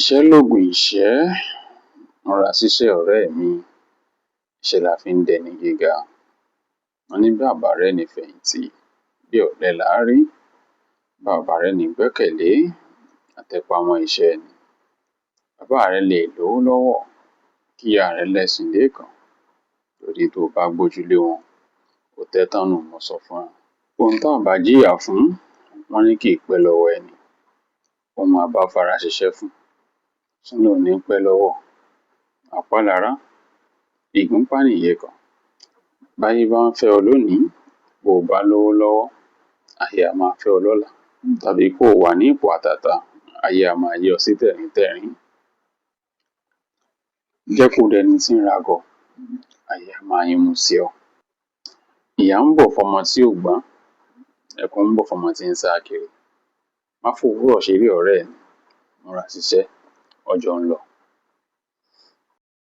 Iṣẹ́ lòògùn ìṣẹ́. Múra síṣẹ́ ọ̀rẹ́ mi. Iṣẹ́ la fi ń dẹni gíga. Wọ́n ní báa bá rẹ́ni fẹ̀yìntì, bí ọ̀lẹ làá rí. Báa ò bá rẹ́ni gbẹ́kẹ̀lé, á tẹpá mọ́ iṣẹ́ ni. Bàbá rẹ lè lówó lọ́wọ́, kíyá rẹ lẹ́ṣin léèkàn, torí tó o bá gbójúlé wọn, o tẹ́ tán nù, mo sọ fún ẹ. Ohun tá ò bá jìyà fún, wọ́n ní kìí pẹ́ lọ́wọ́ ẹni. Ohun a bá fara ṣiṣẹ́ fún, súnà ní pẹ́ lọ́wọ́. Apá lará, ìgúnpá nìyẹ̀kàn. Báyé bá ń fẹ́ ọ lónìí, bó o bá lówó lọ́wọ́, ayé á máa fẹ́ ọ lọ́la. Tàbí kó o wà ní ipò àtàtà, ayé á máa yẹ́ ọ sí tẹ̀rín-tẹ̀rín. Jẹ́ kó dẹni tí ń ragọ, ayé á máa yínmú sí ọ. Ìyà ń bọ̀ fọ́mọ tí ò gbọ́n, ẹkún ń bọ̀ fọ́mọ tí ń sá kiri. Má fòwúrọ̀ ṣeré ọ̀rẹ́ mi, múra síṣẹ́, ọjọ́ ń lọ.